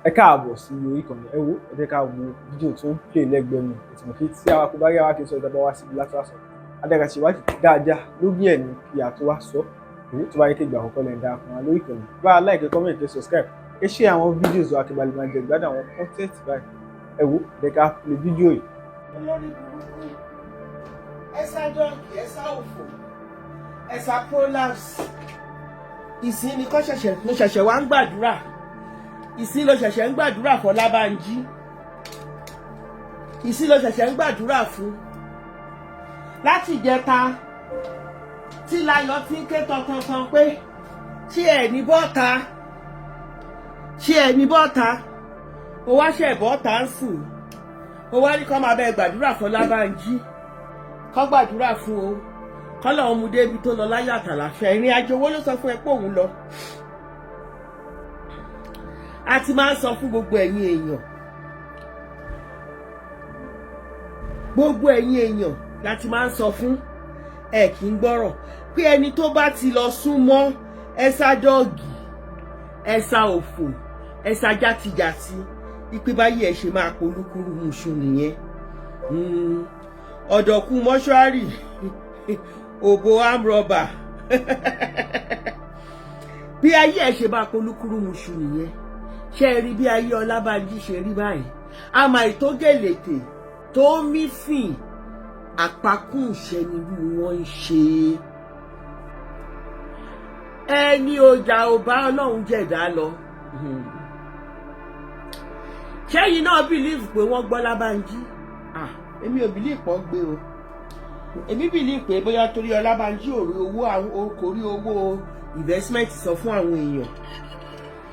Ẹ káàbọ̀ sí orí ìkànnì. Ẹ wo, ẹ jẹ́ ká wo fídíò tó ń play lẹ́gbẹ̀ẹ́ mi. Ẹ ti mọ̀ pé tí àwa kò bá rí, àwa kì í sọ. Ìjọba wá síbi láti wá sọ adága ṣe ìwádìí dáadáa lórí ẹ̀ ní kí a tó wá sọ. Èyí tó bá yẹ kí ìgbà àkọ́kọ́ lẹ́yìn darapọ̀ mọ́ lórí ìkànnì, bá a like, comment, kẹ́ subscribe, ẹ share àwọn videos wa kí ba lè máa jẹ ìgbádùn àwọn content báyìí. Ẹ wo, ẹ jẹ́ ká play fídíò yìí. Olórí burúkú, ẹsà donkey, ẹsà òfò, ẹsà prolapse. Ìsín ni kò ṣẹ̀ṣẹ̀ ló ṣẹ̀ṣẹ̀ wá ń gbàdúrà. Ìsín ló ṣẹ̀ṣẹ̀ ń gbàdúrà fún Ọlábánjí. Ìsín ló ṣẹ̀ṣẹ̀ ń gbàdúrà fún. Láti ìjẹta tí Láyọ̀ ti ń ké tọ̀tọ̀tàn pé ṣé ẹ̀ ní bọ́ta, ṣé ẹ̀ ní bọ́ta, ó wá ṣe bọ́ta ń sìn, ó wá ní kó máa bẹ gbàdúrà fún Ọlábánjí, kó gbàdúrà fún o, kó lọ́ọ́ mú débi tó lọ láyọ̀ àtàlàfẹ́. Ìrìn àjò owó ló sọ fún ẹ pé òun lọ. A ti máa ń sọ fún gbogbo ẹ̀yin èèyàn, gbogbo ẹ̀yin èèyàn la ti máa ń sọ fún ẹ, kì í gbọ́rọ̀, pé ẹni tó bá ti lọ sún mọ́ ẹ̀sà dọ́ọ̀gì, ẹ̀sà òfò, ẹ̀sà játijàti, ipe báyìí ẹ̀ ṣe máa polúkúrú muṣu nìyẹn. Ọ̀dọ̀kú mọ́ṣúárì, òbò amrọ̀bà, bí ayé ẹ̀ ṣe máa polúkúrú muṣu nìyẹn. Ṣé ẹ rí bí ayé Ọlábánjí ṣe rí báyìí? Àmà ìtógèlètè tó mí fìn àpakùn ìṣẹ́nirú wọn ń ṣe. Ẹni ọjà ò bá Ọlọ́run jẹ̀dá lọ. Ṣẹ́yìn náà believe pé wọ́n gbọ́ Ọlábánjí? Èmi ò believe pọ́n gbé o. Èmi believe pé bóyá torí Ọlábánjí ò rí owó, àwọn kò rí owó investment sọ fún àwọn èèyàn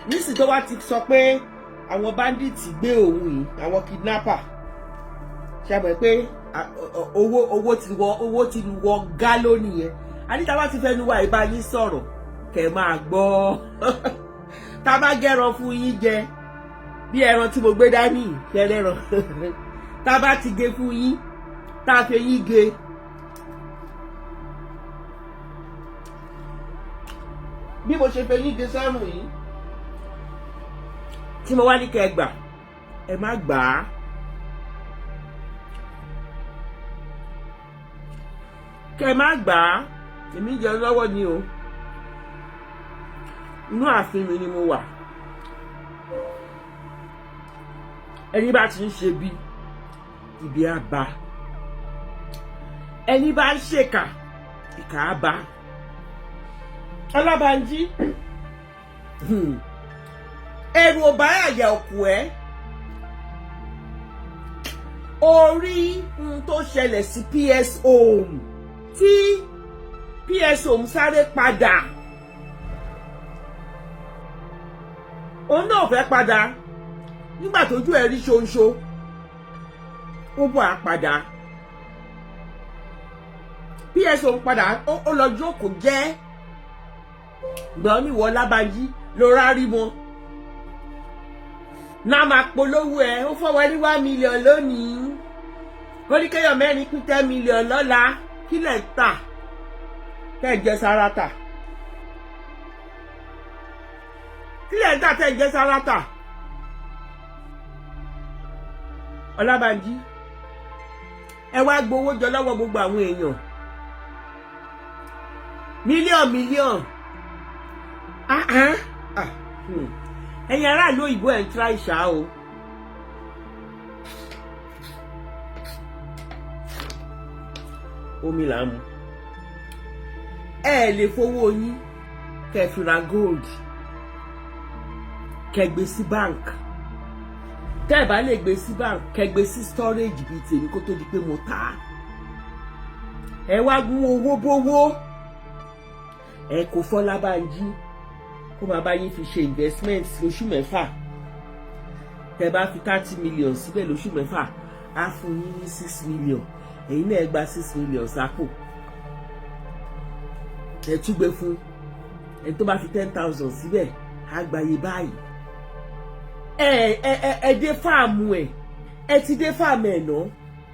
nísìsiyìí, tó wá ti sọ pé àwọn bandits gbé òun yìí, àwọn kidnapper, ṣe àmọ́ pé owó ti wọ gálò nìyẹn. Àní tá bá ti fẹnu wa ìbá yín sọ̀rọ̀, kẹ̀ máa gbọ́. Tá bá gẹ́ran fún yín jẹ, bí ẹran tí mo gbé dání ṣẹlẹ́ran, tá bá ti gé fún yín, tá a fi yín gé, bí mo ṣe fẹ́ yín gé sọ́rùn yìí tí mo wá ní kẹ́ ẹ gbà, ẹ má gbà á. Kẹ́ ẹ má gbà á. Èmi jẹun lọ́wọ́ ni o, inú ààfin mi ni mo wà. Ẹni bá ti ń ṣe bí ibi á bá, ẹni bá ń ṣèkà, ìkà á bá. Ọlábánjí, ẹrù ò bá àyà òkú ẹ. Orí ohun tó ṣẹlẹ̀ sí PS Home, tí PS Home sáré padà, òun náà fẹ́ padà. Nígbà tójú ẹ̀ rí ṣonṣo, ó bọ̀ á padà. PS Home padà, ó lọ jókòó jẹ́. Gbọ́n níwọ̀ Ọlábánjí ló rárí wọn náà máa polówó ẹ. Ó fọwọ́ ní 1 million lónìí, ó ní kéèyàn mẹ́rin pín 10 million lọ́la. Kí lẹ̀ ń tà tẹ́ ń jẹ sára tà? Kí lẹ̀ ń tà tẹ́ ń jẹ sára tà? Ọlábánjí, ẹ wá gbowó jọ lọ́wọ́ gbogbo àwọn èèyàn, mílíọ̀n mílíọ̀n. Ẹ̀yin aráàlú òyìnbó, ẹ̀ ń tíra ìṣá o. Omi là ń mu. Ẹ lè fowó yín kẹ́ fi ra gold, kẹ́ gbé sí bank. Tẹ́ ẹ bá lè gbé sí bank, kẹ́ gbé sí storage bíi tèmi kó tó di pé mo tà á. Ẹ wá gún owó bówó, ẹ kò fọlábànjí kó máa bá yín fi ṣe investment lóṣù 6. Tẹ́ bá fi 30 million síbẹ̀ lóṣù 6, á fún yín ní 6 million. Ẹ̀yin náà gba 6 million sápò. Ẹ túgbe fún ẹni tó bá fi 10,000 síbẹ̀, á gba iye báyìí. Ẹ ẹ ẹ ẹ dé fáàmù ẹ, ẹ ti dé fáàmù ẹ náà,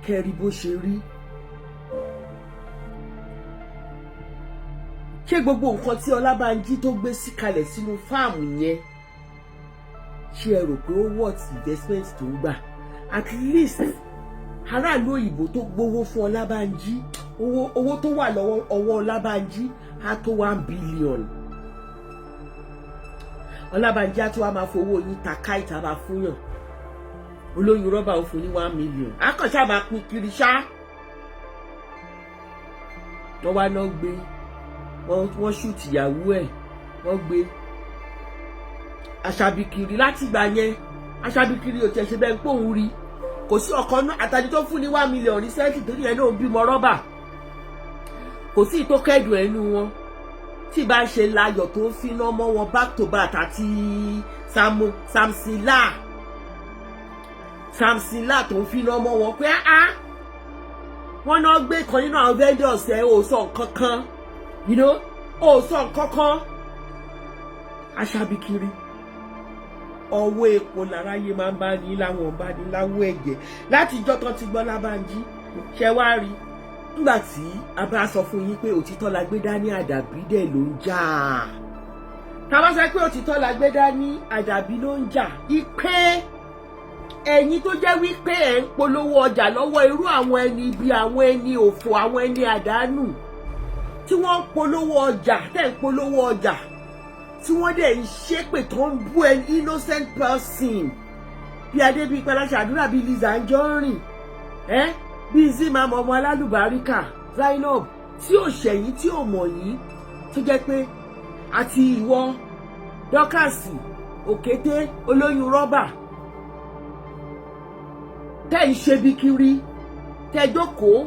kẹrí bó ṣe rí. Ṣé gbogbo nǹkan tí Ọlábánjí tó gbé sí kalẹ̀ sínú fáàmù yẹn, Ṣé ẹ rò pé ó worth investment tó ń gbà? At least aráàlú òyìnbó tó gbowó fún Ọlábánjí, owó tó wà lọ́wọ́ ọwọ́ Ọlábánjí á tó 1 billion. Ọlábánjí á tó wá máa fowó yín ta káìtà, máa fúnyàn olóyún rọ́bà, ó fún ní 1 million, akànṣá máa pín kiri ṣá. Wọ́n wá náà gbé wọ́n shoot ìyàwó ẹ̀, wọ́n gbé Àṣàbìkiri. Látìgbà yẹn, Àṣàbìkiri ò tiẹ̀ ṣe bẹ́ẹ̀ pé òun rí kò sí ọkọ náà àtàdé tó fún ní 1 million recently tó níyẹn náà ń bímọ rọ́bà, kò sí ìtó kẹ́dùn ẹnu wọn tí bá ṣe láyọ̀ tó ń finá mọ́ wọn back to back àti Samson La, Samson La tó ń finá mọ́ wọn pé á wọ́n náà gbé kan nínú àwọn vendors ẹ̀, ò sọ nǹkan kan, ò sọ nǹkan kan. Aṣábíkiri, ọwọ́ epo láráyé máa ń bá ní láwọn bá ní láwọ́ ẹ̀jẹ̀ láti ìjọ́ tán ti gbọ́ Lábánjí. Ṣe wá rí nígbà tí a bá sọ fún yín pé òtítọ́ la gbé dání, àdàbí dẹ̀ ló ń jà? Tá a bá sọ pé òtítọ́ la gbé dání, àdàbí ló ń jà, ìpè ẹ̀yin tó jẹ́ wípé ẹ̀ ń polówó ọjà lọ́wọ́ irú àwọn ẹni ibi, àwọn ẹni òfò, àwọn ẹni àdánù tí wọ́n ń polówó ọjà, tẹ̀ ń polówó ọjà tí wọ́n dẹ̀ ń ṣépè, tó ń bú ẹni innocent person bí Adébíyí Aláṣàdúrà, bíi Lizzy Anjorin, ẹ́ bíi Zimam ọmọ alálùbáríkà Zainab, tí ò ṣẹ̀yìn, tí ò mọ̀ yín, tó jẹ́ pé àti ìwọ Dọ́kàsì Òkété olóyún rọ́bà tẹ́ ń ṣe bí kiri, tẹ́ jókòó,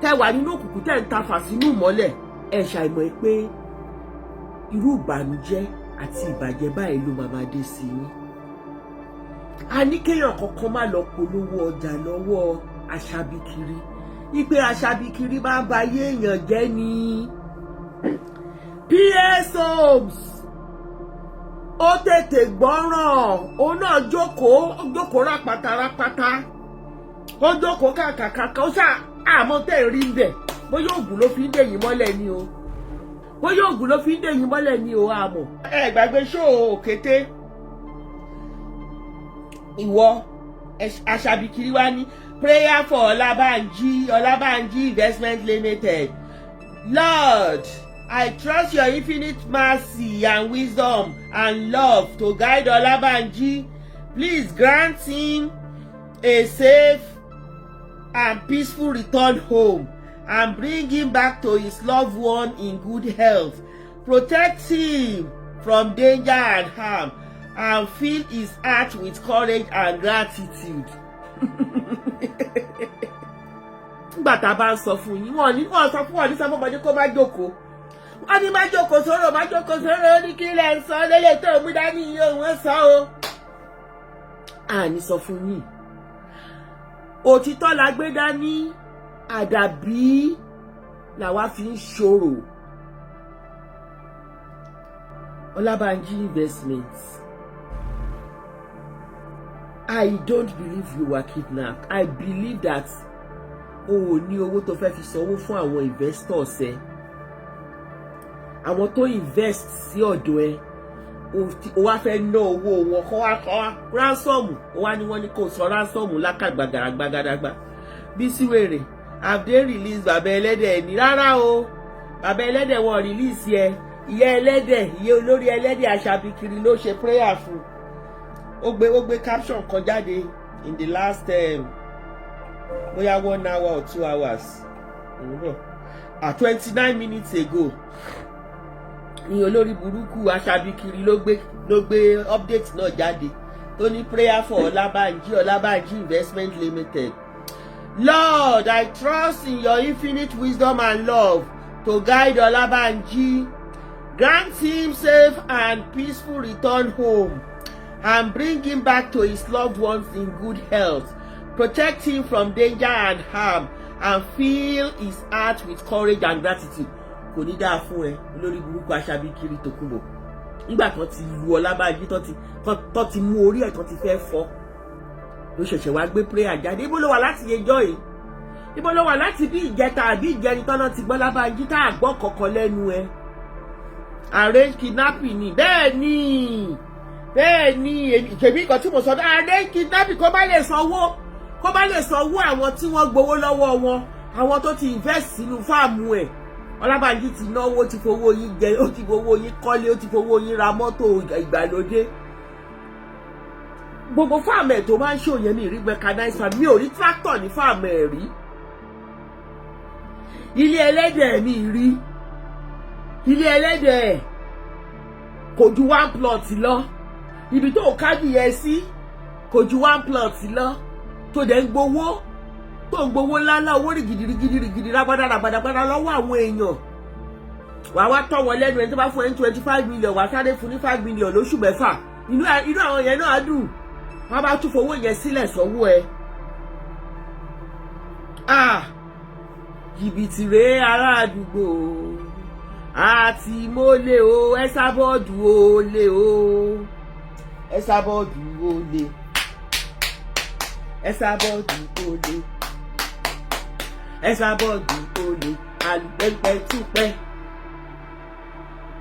tẹ́ wà nínú òkùnkùn, tẹ́ ń ta fà sínú ìmọ́lẹ̀, ẹ̀ ṣàìmọ̀ pé irú ìbànújẹ́ àti ìbàjẹ́ báyìí ló máa máa dé sí yín. A ní kéèyàn kankan má lọ polówó ọjà lọ́wọ́ Aṣabikiri, wípé Aṣabikiri máa ń ba ayé èèyàn jẹ́ ní PS Homes. Ó tètè gbọ́ràn, òun náà jókòó, ó jókòó rápátá rápátá, ó jókòó kàkàkàkà, ó ṣáà àmọ́ tẹ̀ rí ń bẹ̀. Bóyá oògùn ló fi ń dè yín mọ́lẹ̀ ni o, bóyá oògùn ló fi ń dè yín mọ́lẹ̀ ni o, àmọ́. Ẹ gbàgbé ṣó òkété, ìwọ Aṣabikiri wa ní prayer for Ọlábànjí, Ọlábànjí Investment Limited. Lord, I trust your infinite mercy and wisdom and love to guide Ọlábànjí. Please grant him a safe and peaceful return home and bring him back to his loved one in good health. Protect him from danger and harm and fill his heart with courage and gratitude. Nígbà tá a bá ń sọ fún yín, wọn ní wọn sọ fún wọn ní sọ fún ọmọdé kó má jókòó, wọn ní má jókòó sọ̀rọ̀, má jókòó sọ̀rọ̀, ó ní kí lẹ̀ ń sọ lélẹ̀ tó mú dání yìí, òun sọ o. Àní sọ fún yín, òtítọ́ la gbé dání, àdàbí làwa fi ń ṣòro. Ọlábànjí Investments, I don't believe you were kidnapped. I believe that o ò ní owó tó fẹ́ fi sanwó fún àwọn investors ẹ, àwọn tó invest sí ọ̀dọ̀ ẹ. O wá fẹ́ ná owó wọn kọ́ wá kọ́ wá ransom, o wá ní wọ́n ní kó sọ ransom lákàgbàgàràgbàgàdàgbà. Bísí wèrè, have they released bàbá ẹlẹ́dẹ̀ ní? Rárá o, bàbá ẹlẹ́dẹ̀ wọn release ẹ. Ìyá ẹlẹ́dẹ̀, ìyá olórí ẹlẹ́dẹ̀ Aṣàbíkiri ló ṣe prayer fún. Ó gbé caption kan jáde in the last bóyá 1 hour or 2 hours, ah, 29 minutes ago ní olórí burúkú Aṣàbíkiri ló gbé update náà jáde, tó ní prayer for Ọlábànjí, Ọlábànjí Investment Limited. Lord, I trust in your infinite wisdom and love to guide Ọlábànjí. Grant him safe and peaceful return home and bring him back to his loved ones in good health. Protect him from danger and harm and fill his heart with courage and gratitude. Kò ní dáa fún ẹ, olórí burúkú Aṣàbíkiri Tòkunbọ̀. Nígbà tó ti lu Ọlábànjí, tó ti mú orí ẹ̀, tó ti fẹ́ fọ́, ló ṣẹ̀ṣẹ̀ wá gbé prayer jáde. Ibo ló wà láti ẹjọ́ yìí? Ibo ló wà láti bí ìjẹta àbí ìjẹrin tọ́nà ti gbọ́ Lábànjí tá a gbọ́ kọ̀ọ̀kan lẹ́nu ẹ? Arrange kidnapping ni. Bẹ́ẹ̀ ni. Bẹ́ẹ̀ ni ìṣèbí nǹkan tí mo sọ náà, arrange kidnapping kó má lè sanwó àwọn tí wọ́n gbowó lọ́wọ́ wọn, àwọn tó ti invest sínú farm ẹ̀. Ọlábànjí ti náwó, ti fowó yín jẹ, ó ti fowó yín kọ́lé, ó ti fowó yín ra mọ́tò ìgbàlódé. Gbogbo farm ẹ̀ tó máa ń ṣòyẹn, mi rí mechanized farm, mi ò rí tractor ní farm ẹ̀ rí. Ilé ẹlẹ́dẹ̀, mi rí ilé ẹlẹ́dẹ̀, kò ju one plot lọ. Ibi tó kábíyẹ sí kò ju one plot lọ, tó dẹ̀ ń gbowó, tó ń gbowó ńláńlá, owó rìgìdì rìgìdì rìgìdì, rágbádá ràgbàdàgbàdà lọ́wọ́ àwọn èèyàn. Wàá wá tọ́ wọn lẹ́nu. Ẹni tó bá fún ẹ ní 25 million, wàá sáré fún ní 5 million lóṣù 6. Inú àwọn yẹn náà á dùn, wọ́n bá tún fowó yẹn sílẹ̀ sọ́wọ́ ẹ. Ah, jìbìtì rèé, ará àdúgbò àti mólè o. Esabod olè o, Esabod olè, Esabod olè, Esabod olè, alùpẹ́pẹ́túpẹ́.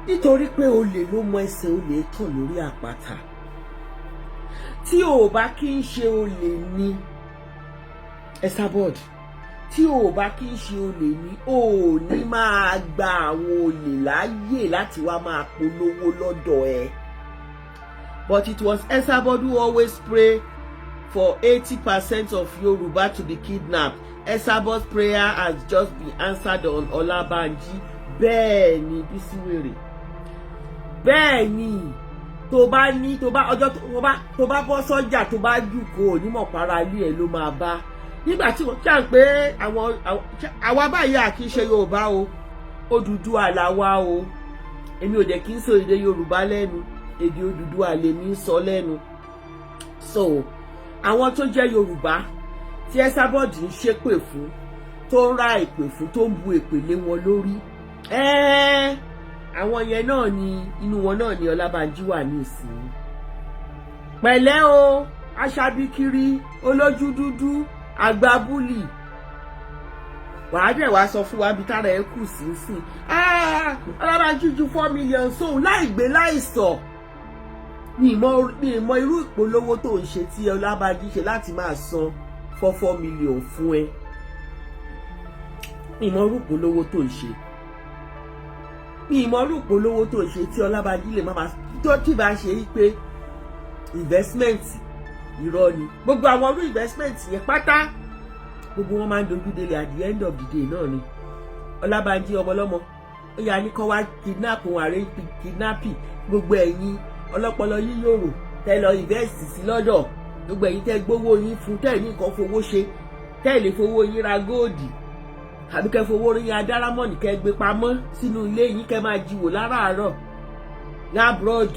Nítorí pé olè ló mọ ẹsẹ̀ olè tọ̀ lórí àpáta. Tí o bá kí ń ṣe olè ní, Esabod, tí o bá kí ń ṣe olè ní, o ò ní máa gba àwọn olè láàyè láti wá máa polówó lọ́dọ̀ ẹ. But it was Esabod who always pray for 80% of Yoruba to be kidnapped. Esabod's prayer has just been answered on Olabanji. Bẹ́ẹ̀ ni, Bísí wèrè. Bẹ́ẹ̀ ni, tó bá ní tó bá ọjọ́ tó bá bọ́ sọ́jà, tó bá jùkọ́ onímọ̀ para ilé ẹ̀ ló máa bá nígbà tí wọ́n ṣàn pé àwọn àwa báyìí à kì í ṣe Yorùbá o, Odùduwà làwa o. Èmi ò dẹ̀ kí ń sọ èdè Yorùbá lẹ́nu, èdè Odùduwà lèmi ń sọ lẹ́nu. So àwọn tó jẹ́ Yorùbá tí Esabod ń ṣépè fún, tó ń ra èpè fún, tó ń bu èpè lé wọn lórí, àwọn yẹn náà ni inú wọn náà ni Ọlábànjí wà ní ìsìn. Pẹ̀lẹ́ o, aṣabikiri olójú dúdú àgbàbúlì, wàá dẹ̀ wá sọ fún wa bí tára ẹ kù sí sí. Ọlábànjí ju 4 million sóhun láì gbé láì sọ. Ní ìmọ̀ irú ìpolówó tó ń ṣe tí Ọlábànjí ṣe láti máa san 4 4 million fún ẹ. Ní ìmọ̀ irú ìpolówó tó ń ṣe, ní ìmọ̀ irú ìpolówó tó ń ṣe tí Ọlábànjí lè má máa tó tí bá ṣe yí pé investment, irọ́ ni gbogbo àwọn irú investment yẹn pátá. Gbogbo wọn máa ń dojú délé at the end of the day náà ni. Ọlábànjí ọmọlọ́mọ ó yà ní kó wá kidnap òun, àrẹ kidnapping. Gbogbo ẹ̀yin ọlọ́pọlọ yíyòrò tẹ́ lọ invest sí lọ́dọ̀, gbogbo ẹ̀yin tẹ́ gbówó yín fún, tẹ́ ní nǹkan fowó ṣe, tẹ́ lè fowó yín ra gold àbí kẹ́ fowó yín adárámọ̀nì, kẹ́ gbé pamọ́ sínú ilé yín, kẹ́ máa jíwò láràárọ̀ l'abroad.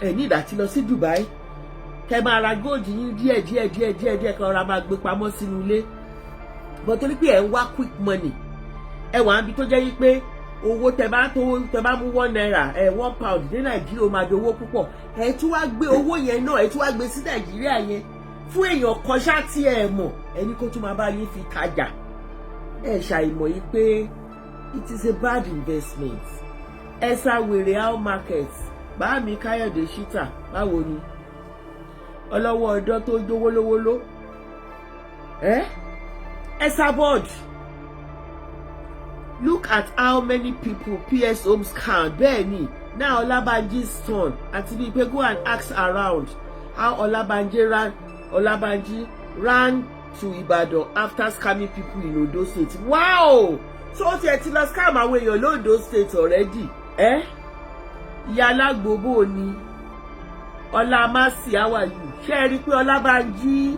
Ẹ̀ ní ìdá tí lọ sí Dubai, kẹ́ máa ra gold yín díẹ̀ díẹ̀ díẹ̀ díẹ̀ díẹ̀, kẹ́ ọ̀rá máa gbé pamọ́ sínú ilé. But torí pé ẹ̀ ń wá quick money, ẹ wà níbi tó jẹ́ yí pé owó tẹ bá tó tẹ bá mú 1 naira ẹ 1 pound ní Nàìjíríà, ó máa di owó púpọ̀. Ẹ tún wá gbé owó yẹn náà, ẹ tún wá gbé sí Nàìjíríà yẹn fún èèyàn kan ṣá tí ẹ mọ̀, ẹni kó tún máa bá yín fi tajà. Ẹ ṣàìmọ̀ yìí pé it is a bad investment. Ẹ sá wèrè. How market bá mi, Káyọ̀dé Ṣítà, báwo ni ọlọ́wọ́ ọdọ́ tó jówó lówóló ẹ? Esabod, look at how many people PS Homes scam. Bẹ́ẹ̀ ni, now Ọlábànjí's son àti bíi pé go and ask around how Ọlábànjí ran to Ibadan after scamming people in Ondo State. Wow, so ó tiẹ̀ ti lọ scam àwọn èèyàn l'Ondo State already. Ẹ ìyá alágbòbó ni Ọlá Masi, how are you? Ṣé ẹ rí i pé Ọlábànjí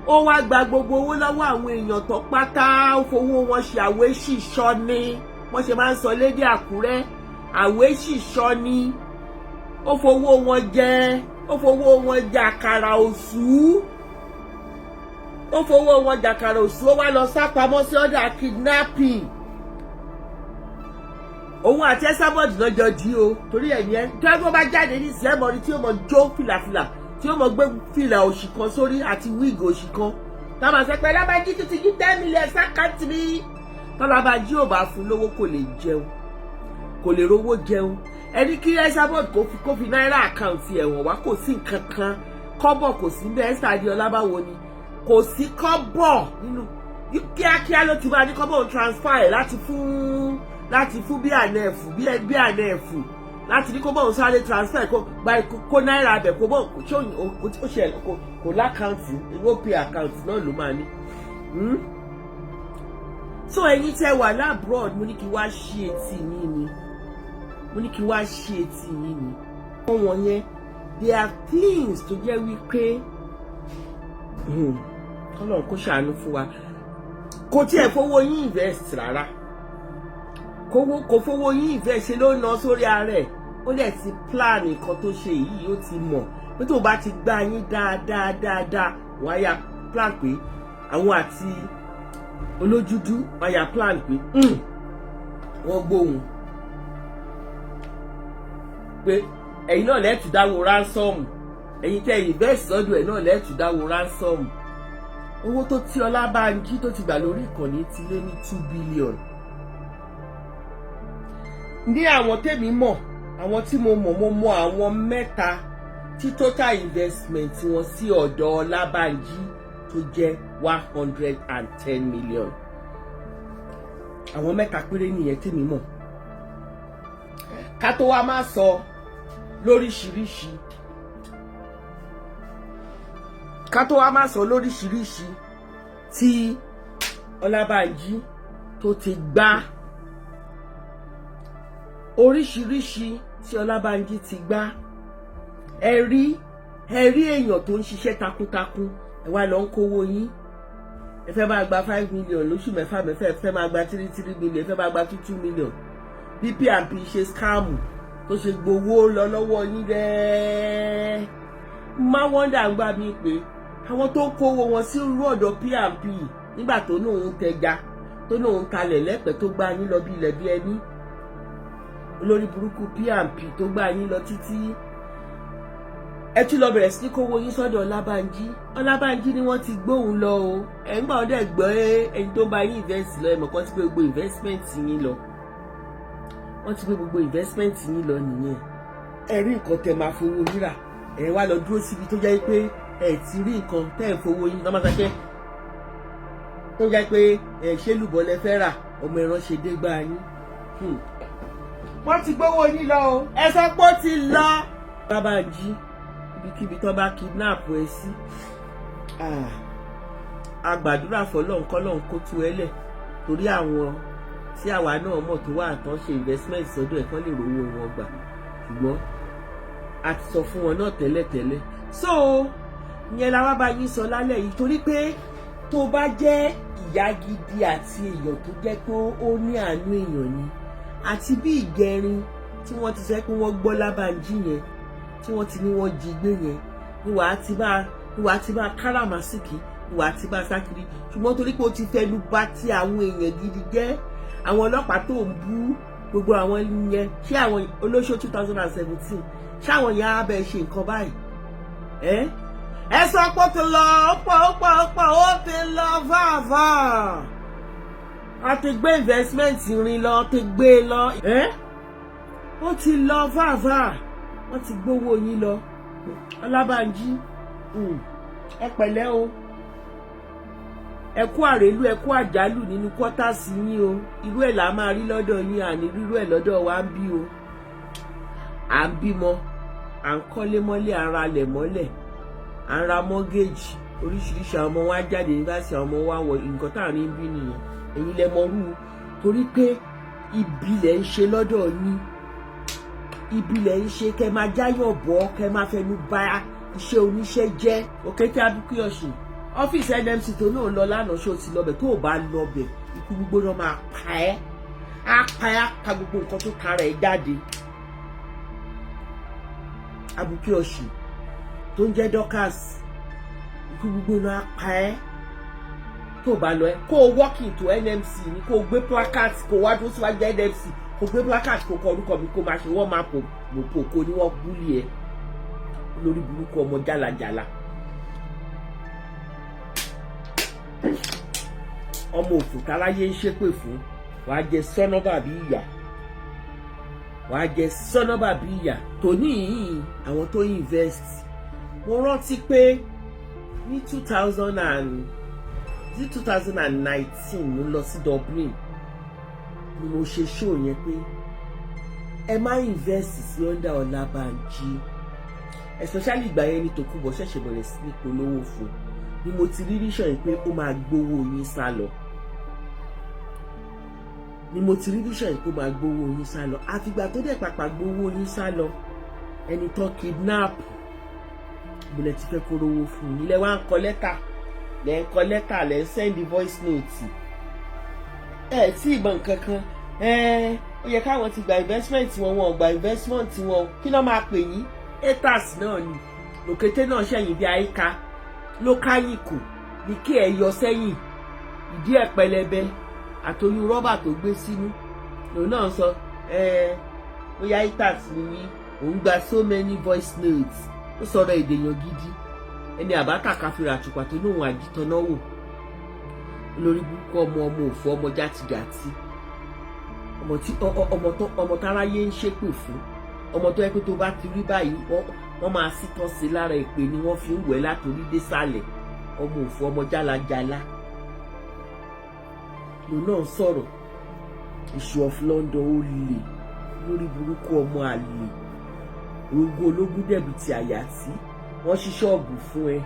ó wá gba gbogbo owó lọ́wọ́ àwọn èèyàn tó pátá, ó fowó wọn ṣe àwéṣìṣọ́ ni wọ́n ṣe máa ń sọ lédè Àkúrẹ́, àwéṣìṣọ́ ni. Ó fowó wọn jẹ, ó fowó wọn jẹ àkàrà òṣù, ó fowó wọn jàkàrà òṣù. Ó wá lọ sápamọ́ sí ọ̀dà kidnapping. Òun àti Esabod náà jọ di o, torí ẹ̀yìn ẹ̀ tí wọ́n bá jáde ní ìsẹ́mọ̀rí tí ó mọ̀ jó fìlàfìlà, tí ó mọ̀ gbé fìlà òṣì kan sórí àti wig òṣì kan, táwọn àṣẹ pé Ọlábànjí tún ti jí 10 million s'account mi. Tọ́lábànjí ò bá fún lówó, kò lè jẹun, kò lè rówó jẹun. Ẹni kí Esabod kó fi náírà account ẹ̀wọ̀n wá, kò sí nǹkan kan, kọ́bọ̀ kò sí bẹ́ẹ̀. Esther Adéọlá, báwo ni? Kò sí kọ́bọ̀ nínú. Kíákíá ló ti máa ní kọ́bọ̀ transfer ẹ̀ láti fún bí ànẹ́ẹ̀fù bí ànẹ́ẹ̀fù láti ní kó bọ̀ sáré transfer, kó gba kó náírà abẹ, kó bọ̀ ṣé ó ṣe kò l'account, owó pay account náà ló máa ní. So ẹ̀yin tẹ́ wà l'abroad, mo ní kí wá ṣí etí yín ni, mo ní kí wá ṣí etí yín ni. Wọ́n wọ̀nyẹn, there are things tó jẹ́ wípé kọ́lọ̀ kó ṣàánú fún wa. Kò tiẹ̀ fowó yín invest rárá, kò fowó yín invest, ṣe ló ná sórí ara ẹ̀. Ó dẹ̀ ti plan nǹkan tó ṣe yìí. Ó ti mọ̀ pé tó bá ti gbá yín dáadáa dáadáa, wọ́n á yà plan pé àwọn àti olójúdú, wọ́n á yà plan pé wọ́n gbóhùn pé ẹ̀yin náà lẹ́ẹ̀tù dáwó ransom, ẹ̀yin tẹ́ invest sọ́dọ̀ ẹ̀ náà lẹ́ẹ̀tù dáwó ransom. Owó tó tí Ọlábánjí tó ti gbà lórí ìkànnì ti lé ní 2 billion. Ní àwọn tèmi mọ̀, àwọn tí mo mọ̀, mo mọ̀ àwọn mẹ́ta tí total investment wọn sí ọ̀dọ̀ Ọlábánjí tó jẹ́ 110 million. Àwọn mẹ́ta péré nìyẹn tèmi mọ̀. Ká tó wá máa sọ lóríṣiríṣi, ká tó wá máa sọ lóríṣiríṣi tí Ọlábánjí tó ti gbá, oríṣiríṣi tí Ọlábánjí ti gbá. Ẹ rí èèyàn tó ń ṣiṣẹ́ takuntakun, ẹ wá lọ ń kówó yín. Ẹ fẹ́ máa gba 5 million lóṣù mẹ́fà mẹ́fà, ẹ fẹ́ máa gba 3 3 million, ẹ fẹ́ máa gba 2 2 million. Bí P&P ṣe scam tó ṣe gbowó lọ lọ́wọ́ yín rẹ́ẹ́, má wọ́ndà gbà mí pé àwọn tó ń kówó wọn sí irú ọ̀dọ̀ P&P nígbà tó ní òun tẹja, tó ní òun talẹ̀ lẹ́pẹ̀ẹ́, tó gbá yín lọ bí ilẹ̀ bí ẹni, olórí burúkú P&P tó gbá yín lọ títí, ẹ tún lọ bẹ̀rẹ̀ sí ní kówó yín sọ́dọ̀ Ọlábánjí. Ọlábánjí ni wọ́n ti gbóhùn lọ o. Ẹ̀ ń gbà ọ́ dẹ̀ gbọ́ ẹni tó bá yín invest lọ. Ẹ̀ mọ̀ kán ti gbé gbogbo investment yín lọ, wọ́n ti gbé gbogbo investment yín lọ nìyẹn. Ẹ rí nǹkan tẹ máa fowó yín rà, ẹ wá lọ dúró síbi tó jẹ́ pé ẹ ti rí nǹkan tẹ́ ẹ̀ fowó yín lọ́mọ sọ tó jẹ́ pé ẹ ṣé lùbọ́ lẹ fẹ́ rà, ọmọ ẹran ṣe dé gbá yín. Wọ́n ti gbówó yín lọ o. Ẹ sọ pé ó ti lọ. Ọlábánjí, ibikíbi tó bá kidnap ẹ sí, a gbàdúrà fọlọ́run kọ́lọ́run kó tú ẹ lẹ̀, torí àwọn tí àwa náà mọ̀ tó wà tán ṣe investment sọ́dọ̀ ẹ̀ kán lè rówó wọn gbà, ṣùgbọ́n a ti sọ fún wọn náà tẹ́lẹ̀tẹ́lẹ̀. So ìyẹn la wá bá yín sọ lálẹ́ yìí, torí pé tó bá jẹ́ ìyá gidi àti èèyàn tó jẹ́ pé ó ní àánú èèyàn ni, àti bí ìgẹrin tí wọ́n ti sọ pé wọ́n gbọ́ Lábànjí yẹn, tí wọ́n ti ní wọ́n jí gbé yẹn, ni wàá ti máa káràmásìkì, ni wàá ti máa sákiri. Ṣùgbọ́n torí pé o ti fẹnu bà ti àwọn èèyàn gidi jẹ́, àwọn ọlọ́pàá tó ń bú, gbogbo àwọn yẹn, ṣé àwọn olóṣó 2017, ṣé àwọn yẹn á bẹ ṣe nǹkan báyìí? Ẹ ẹ sọ pé ó ti lọ, ó pọ̀, ó pọ̀, ó pọ̀, ó ti lọ fàáfà. A ti gbé investment rin lọ, ti gbé e lọ. Ẹ ó ti lọ fàáfà, wọ́n ti gbówó yín lọ. Ọlábànjí, ẹ pẹ̀lẹ́ o, ẹ kú àrèlú, ẹ kú àjálù nínú quarters yín o. Irú ẹ̀ là máa rí lọ́dọ̀ yín, àní rírú ẹ̀ lọ́dọ̀ wa ń bí o. À ń bímọ, à ń kọ́lé mọ́lé, à ń ralẹ̀ mọ́lẹ̀, à ń ra mortgage oríṣiríṣi. Àwọn ọmọ wa jáde yunifásitì, àwọn ọmọ wa wọ nǹkan tá à ń rí bí nìyẹn. Ẹ̀yin lẹ mọrú, torí pé ibi lẹ̀ ń ṣe lọ́dọ̀ yín, ibi lẹ̀ ń ṣe, kẹ́ máa jáyọ̀ bọ́, kẹ́ máa fẹnu bà iṣẹ́ oníṣẹ́ jẹ́. Òkété abúkíọ̀sìn, ọ́fíìsì NMC tó náà lọ lánàá, ṣó ti lọ́bẹ̀? Tó o bá lọ́bẹ̀, ikú gbígbóná máa pa ẹ́, á pa ẹ́, á pa gbogbo nǹkan tó tara ẹ̀ jáde. Abúkíọ̀sìn tó ń jẹ́ Dorcas, ikú gbígbóná á pa ẹ́ tó o bá lọ. Ẹ kó o walk into NMC ni, kó o gbé placard, kó o wá dúró síwájú NMC, kó o gbé placard, kó o kọ orúkọ mi, kó o máa ṣe wọ́n máa pò pò kó ní wọ́n bully ẹ, lórí burúkú ọmọ jálajàla, ọmọ òfò táláyé ń ṣépè fún, wàá jẹ sọ́nà bàbí ìyà. Wàá jẹ sọ́nọ́bà bí ìyà tòní yìí. Àwọn tó invest, mo rántí pé ní two thousand and ní 2019, mo lọ sí Dublin ni mo ṣe show yẹn pé ẹ má invest sí under Ọlábànjí, especially ìgbà yẹn ní Tòkunbọ̀ ṣẹ̀ṣẹ̀ bẹ̀rẹ̀ sí ní polówó fún ni. Mo ti rí vision yìí pé ó máa gbowó yín sá lọ ni. Mo ti rí vision yìí pé ó máa gbowó yín sá lọ. Àfìgbà tó dẹ̀ pàpà gbowó yín sá lọ, ẹni tó kidnap bólẹ̀ ti fẹ́ kó rówó fún yín. Lẹ́ wá ń kọ lẹ́tà, lẹ́ ń kọ lẹ́tà, lẹ́ ń send voice note. Ẹ tí ìbọn kankan ẹ, ó yẹ káwọn ti gba investment wọn, wọn ò gba investment wọn. Kí ló máa pè yín? Haters náà ni. Lòkété náà ṣẹ̀yìn bí àyíká ló káyìn kù ní kí ẹ yọ sẹ́yìn ìdí ẹ̀ pẹlẹbẹ àtọyún rọ́bà tó gbé sínú. Lòun náà sọ ẹ, bóyá haters ni yín. Òun gba so many voice notes. Ó sọ̀rọ̀ èdè yàn gidi. Ẹni àbákà káfíra àtùpà tó ní òun àjítọ́ná wò, olórí burúkú, ọmọ ọmọ òfò, ọmọ játijàti, ọmọ tí ọmọ tó ọmọ táráyé ń ṣépè fún, ọmọ tó yẹ pé tó bá ti rí báyìí, wọ́n máa sí tán sí lára, ìpè ni wọ́n fi ń wẹ̀ látòrí dé sàlẹ̀. Ọmọ òfò, ọmọ jálajàla lòun náà sọ̀rọ̀. Issue of London, ó lè lórí burúkú, ọmọ àlè, ogún ológun dẹ̀bi ti àyàtí. Wọ́n ṣí ṣọ́ọ̀bù fún ẹ,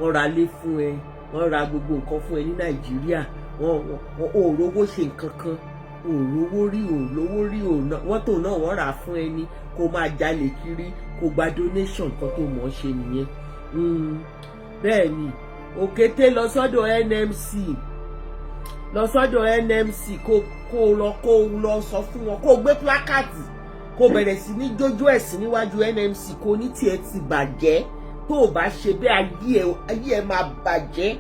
wọ́n ra ilé fún ẹ, wọ́n ra gbogbo nǹkan fún ẹ ní Nàìjíríà. Wọ́n ò rówó ṣe nǹkan kan, ò rówó rí, ò lówó rí, ò ná wọ́n tó náà. Wọ́n rà á fún ẹ ní kó máa jalè kiri, kó gba donation. Nǹkan tó mọ̀ ọ́ ṣe nìyẹn. Bẹ́ẹ̀ ni òkété lọ sọ́dọ̀ NMC, lọ sọ́dọ̀ NMC, kó lọ sọ fún wọn, kó gbé placard, kó bẹ̀rẹ̀ sí ní jójó ẹ̀sìn níwájú NMC, kó ní tiẹ̀ ti bàjẹ́. Tó o bá ṣe bẹ́ẹ̀, ayé ẹ máa bàjẹ́,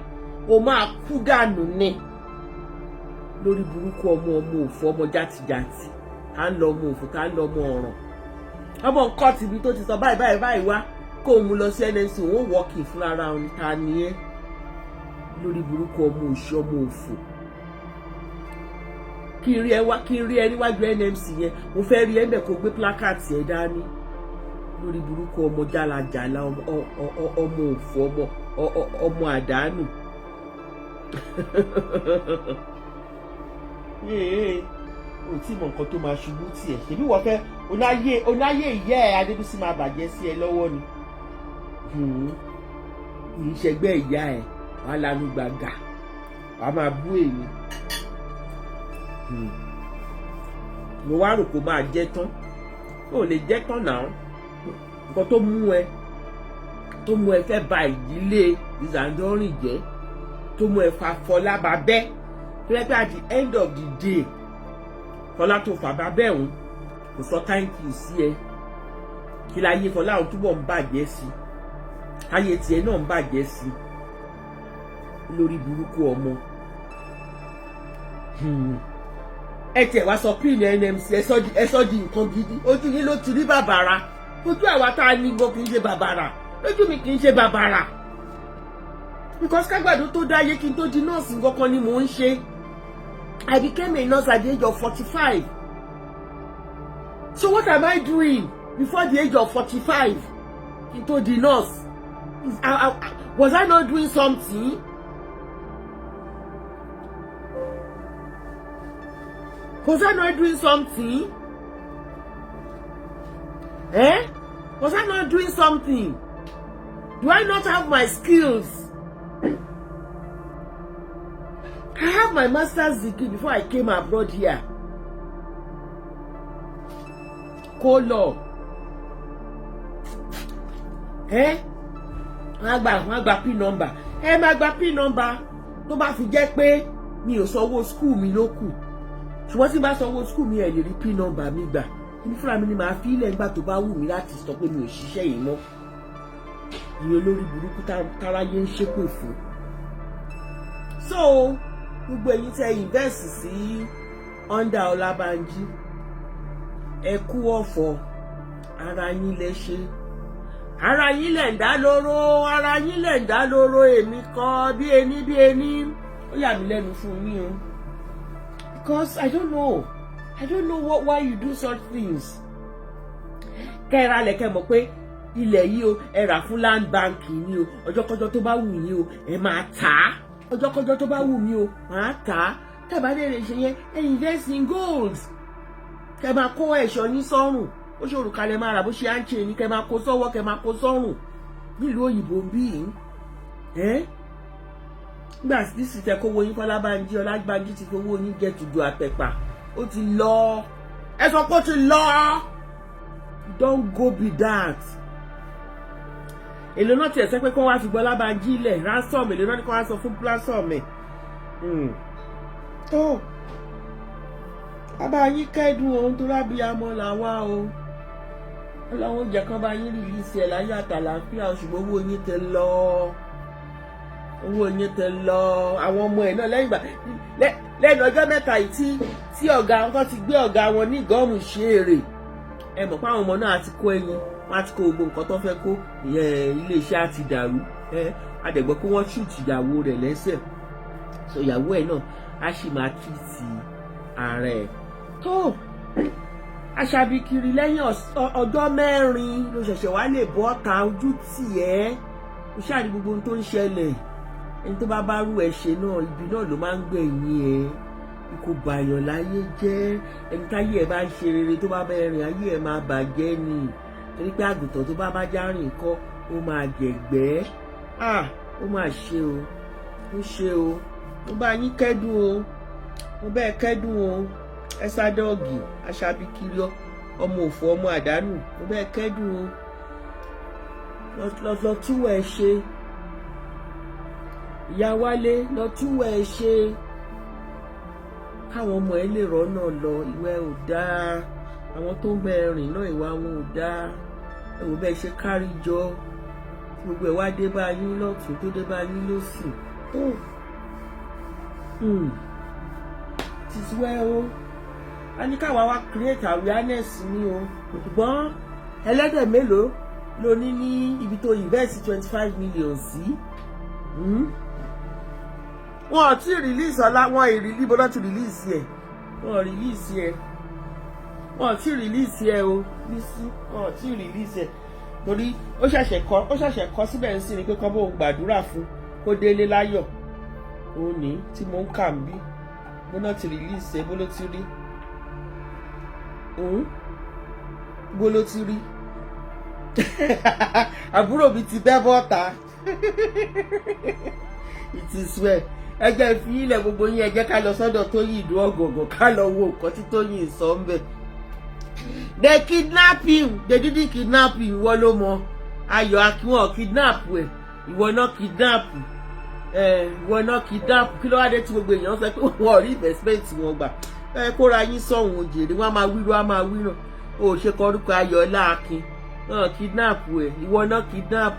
o máa kú dànù ni. Lórí burúkú, ọmọ ọmọ òfò, ọmọ játijàti, tá ń lọ ọmọ òfò, tá ń lọ ọmọ ọ̀ràn, ọmọ nǹkan tìbí tó ti sọ báyìí báyìí báyìí wá, kó o mú lọ sí NMC, òun ò wọ́ọ̀kì fúnra òun. Ta ni ẹ́? Lórí burúkú, ọmọ òṣì, ọmọ òfò. Kí n rí ẹ wá, kí n rí ẹ níwájú NMC yẹn. Mo fẹ́ rí ẹ ń bẹ̀, kó gbé placard ẹ dání. Lórí burúkú, ọmọ jálajàla, ọmọ òfò, ọmọ ọmọ àdánù. O tí mọ nǹkan tó máa ṣubú tiẹ̀. Ṣèbí wọ́n fẹ́ onáyé, onáyé ìyá ẹ Adébísí máa bàjẹ́ sí ẹ lọ́wọ́ ni. Kì í ṣẹgbẹ́ ìyá ẹ. Wàá lanu gbàgà, wàá máa bú èmi. Mo wá rò kó máa jẹ́ tán, ó lè jẹ́ tán náà. Nǹkan tó mú ẹ fẹ́ ba ìdílé Lizzy jẹ́, tó mú ẹ fa Fọlá babẹ́, tó yẹ pé at the end of the day, Fọlá tó fà babẹ́ òun kò sọ thank you sí ẹ. Kí láyé Fọlá òun túbọ̀ ń bàjẹ́ sí, ayé tiẹ̀ náà ń bàjẹ́ sí. Lórí burúkú ọmọ. Ẹ tiẹ̀ wá sọ pin NMC, ẹ sọ di nǹkan gidi. Ojú yín ló ti rí bàbàrà. Ojú àwa tá a ní gan kì í ṣe bàbàrà. Lójú mi, kì í ṣe bàbàrà, because kágbàdo tó dáyé, kí n tó di nọ́ọ̀sì kankan ni mò ń ṣe. I became a nurse at the age of 45. So what am I doing before the age of 45 kí n tó di nurse? Is, I, I, was I not doing something? Was I not doing something? Eh? Was I not doing something? Do I not have my skills? I have my master's degree before I came abroad here. Kó lọ. Eh? Wọ́n á gba pin number. Ẹ máa gba pin number tó bá fi jẹ́ pé mi ò sanwó school mi ló kù. Ṣùgbọ́n tí n bá sanwó school mi, ẹ̀ lè rí pin number mi gbà. Èmi fúnra mi ni màá fi ilẹ̀ nígbà tó bá wù mí láti sọ pé mi ò ṣiṣẹ́ yìí mọ́. Ìyẹn olórí burúkú táráyé ń ṣépè fún. So gbogbo ẹ̀yin tẹ́ invest sí under Ọlábánjí, ẹ kú ọ̀fọ̀. Ara yín lẹ ṣe, ara yín lẹ̀ ń dá lóró, ara yín lẹ̀ ń dá lóró. Èmi kọ́ bí ení bí ení. Ó yà mí lẹ́nu fún yín o, because I don't know what, why you do such things. Kẹ́ ẹ ralẹ̀, kẹ́ ẹ mọ̀ pé ilẹ̀ yìí o, ẹ rà fún land bank ni o. Ọjọ́kọ́jọ́ tó bá wù yín o, ẹ máa tà á. Ọjọ́kọ́jọ́ tó bá wù mí o, máa tà á. Tẹ́ bá lè ṣe yẹn, ẹ invest in gold, kẹ́ máa kó ẹ̀ṣọ́ yín sọ́rùn. Ó ṣe òrùka lẹ máa rà, bó ṣe à ń ṣe ni kẹ́ máa kó sọ́wọ́, kẹ́ máa kó sọ́rùn nílùú òyìnbó bíi ẹ́. Nígbà tí sì tẹ kówó yín fọlábànjí, Ọlábànjí ti fowó yín jẹ tùdù àtẹ̀pà, ó ti lọ. Ẹ sọ pé ó ti lọ. Don't go be that. Èlò náà tiẹ̀ sẹ́ pé kó wá fi gbọ́ Ọlábànjí lẹ̀, ransom èlò náà ni kó wá sọ fún ransom ẹ̀ tó bàbá yín. Kẹ́dùn ohun tó rábìyamọ làwa o. Ọlọ́run jẹ́ kán bá yín release ẹ̀ láyé àtàlàáfíà, ṣùgbọ́n owó yín ti lọ, owó yín ti lọ. Àwọn ọmọ ẹ̀ náà, lẹ́yìn ìgbà lẹ́nu ọjọ́ mẹ́ta yìí tí ọ̀gá wọn ti gbé ọ̀gá wọn ní gọ́ọ̀mù ṣe èrè, ẹ mọ̀ pé àwọn ọmọ náà ti kó ẹyin, wọ́n á ti kó gbogbo nǹkan tó fẹ́ kó. Ìyẹn iléeṣẹ́ á ti dàrú. Ẹ adẹ̀gbọ́ pé wọ́n shoot ìyàwó rẹ̀ lẹ́sẹ̀, so ìyàwó ẹ̀ náà á sì máa treat ara ẹ̀ tó aṣàbíkiri. Lẹ́yìn ọjọ́ 4 ló ṣẹ̀ṣẹ̀ wá lè bọ́ ta ojú tì ẹ́. Ó ṣáà ní gbogbo ohun tó ń ṣẹlẹ̀. Ẹni tó bá bá rú ẹ ṣe náà, ibi náà ló máa ń gbẹ̀yìn ẹ. Ikú bàyàn láyé jẹ́. Ẹni táyé ẹ bá ń ṣe rere, tó bá bẹ́ẹ̀ rìn, ayé ẹ máa bàjẹ́ ni, torí pé àgùntàn tó bá bá já rìn kọ́, ó máa jẹ̀gbẹ́. Ah, ó máa ṣe o, ó ṣe o. Mo bá yín kẹ́dùn o, mo bẹ́ẹ̀ kẹ́dùn o. Ẹ̀sà dọ́ọ̀gì aṣàbíkiri, ọmọ òfò, ọmọ àdánù, mo bẹ́ẹ̀ kẹ́dùn o. Lọ túwọ̀ ẹ ṣe, ìyá Wálé, lọ túwọ̀ ẹ ṣe, káwọn ọmọ ẹ lè rọ́nà lọ. Ìwẹ́ ò dáa, àwọn tó ń bẹ rìn náà, ìwà wọn ò dáa. Ẹ wò bẹ́ẹ̀ ṣe kárí jọ, tí gbogbo ẹ̀ wá dé bá yín lọ́tún, tó dé bá yín lọ́sì tó. It is well o. A ní káwa wá create awareness ní o. Ṣùgbọ́n ẹlẹ́dẹ̀ mélòó ló ní ní ibi tó invest 25 million sí? Wọn ò tí release ọlá wọn ì release bó ti release ẹ. Wọn ò release ẹ, wọn ò tí release ẹ o, Bísí. Wọn ò tí release ẹ torí ó ṣẹ̀ṣẹ̀ kọ síbẹ̀ ń sìn ni pé kọ́ bóun gbàdúrà fún kó délé láyọ̀. Òun ní tí mo ń kà ń bí bó náà ti release ẹ, bó ló ti rí òun, bó ló ti rí. Àbúrò mi ti bẹ́ bọ́ta. It is well. Ẹ jẹ́ fi ilẹ̀ gbogbo yín, ẹ jẹ́ ká lọ sọ́dọ̀ Tóyìn Ìdú Ọ̀gọ̀gọ̀, ká lọ wo nǹkan tí Tóyìn sọ ń bẹ̀. They kidnap him, they didn't kidnap him. Ìwọ ló mọ Ayọ̀ Akínwọ̀n kidnap ẹ̀, ìwọ náà kidnap ẹ̀, ìwọ náà kidnap. Kí ló wá dé tí gbogbo èèyàn sọ pé wọ́n rí investment wọn gbà? Ẹ kóra yín sọ̀hún òjèrè, wọ́n á máa wíru, á máa wíràn. O ṣe kọrúkọ Ayọ̀ọ́lá Akin. Wọn kidnap ẹ̀, ìwọ náà kidnap.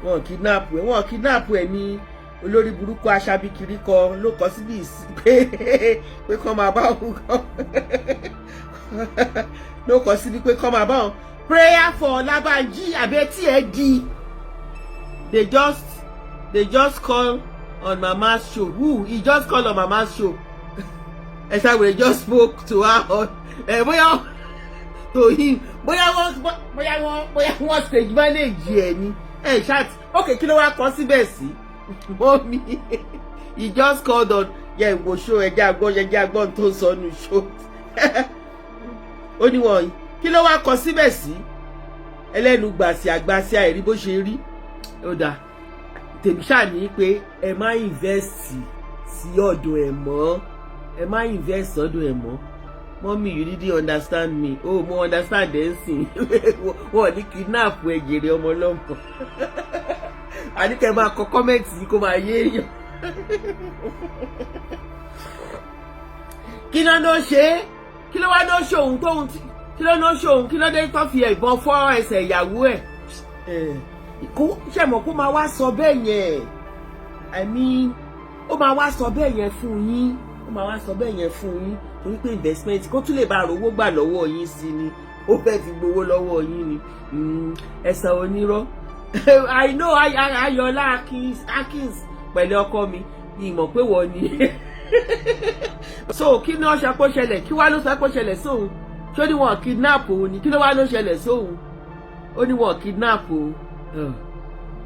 Wọn kidnap ẹ̀, wọn kidnap ẹ̀ ní olórí burúkú aṣabikiri kọ ló kọ síbi pé kọ́ máa bá òun kọ́ ló kọ síbi pé kọ́ máa bá òun prayer for Ọlábànjí àbí etí ẹ di. They just call on mama's show. Who he just call on mama's show? Ẹ ṣàwèrè just spoke to her on ẹ, bóyá to him, bóyá wọ́n stage manage ẹ ni ẹ ṣáàtì. Ok, kí ló wá kọ síbẹ̀ sí? Mọ́mí, he just called on yẹ ìwò show. Ẹjẹ́ àgbọ̀n, ẹjẹ́ àgbọ̀n tó sọnù show. Ó ní wọ̀nyí, kí ló wá kọ síbẹ̀ sí? Ẹlẹ́nu gbàsí àgbàsí àìrí bó ṣe rí. Ó dáa, tèmi ṣáà ní pé ẹ má invest sí ọ̀dọ̀ ẹ̀ mọ́, ẹ má invest sọ́dọ̀ ẹ̀ mọ́. Mọ́mí, you didn't understand me. Oh, mo understand ẹ̀ ń sìn. Wọ́n ní kidnap ẹ, jèrè ọmọ ọlọ́mọ. Àníkẹ́ máa kọ comment yìí kó máa yé èèyàn. Kí ló ló ṣe é? Kí ló wá ló ṣe òun tóun? Kí ló ló ṣe òun? Kí ló dé tó fi ìbọn fọ́ ẹsẹ̀ ìyàwó ẹ̀? Kó ṣe mọ̀ kó máa wá sọ bẹ́ẹ̀ yẹn. I mean, ó máa wá sọ bẹ́ẹ̀ yẹn fún yín, ó máa wá sọ bẹ́ẹ̀ yẹn fún yín torí pé investment kó tún lè bá rówó gbà lọ́wọ́ yín sí ni. Ó fẹ́ fi gbowó lọ́wọ́ yín ni. Ẹ̀sán onírọ́. I know Ayọ̀lá Akins pẹ̀lú ọkọ mi ni ìmọ̀ pé wọ́n ni. So kí ni ó ṣe kó ṣẹlẹ̀? Kí wá ló sọ kó ṣẹlẹ̀ sóhun? Ṣó ní wọn kidnap òun ni? Kí ló wá ló ṣẹlẹ̀ sóhun? Ó ní wọn kidnap òun.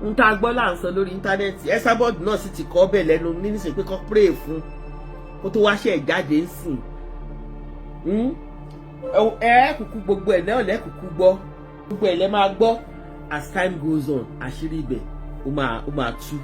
N tá a gbọ́ là ń sọ lórí internet. Esabod náà sì ti kọ́ bẹ̀ lẹ́nu nínísìn pé kọ́ pray fún kó tó wá ṣe jáde ń sìn. Ẹ kúkú gbogbo ẹ̀ náà lẹ́kùkú gbọ́, gbogbo ẹ̀ lẹ́ máa gbọ́. As time goes on, àṣírí ibẹ̀ ó máa tú.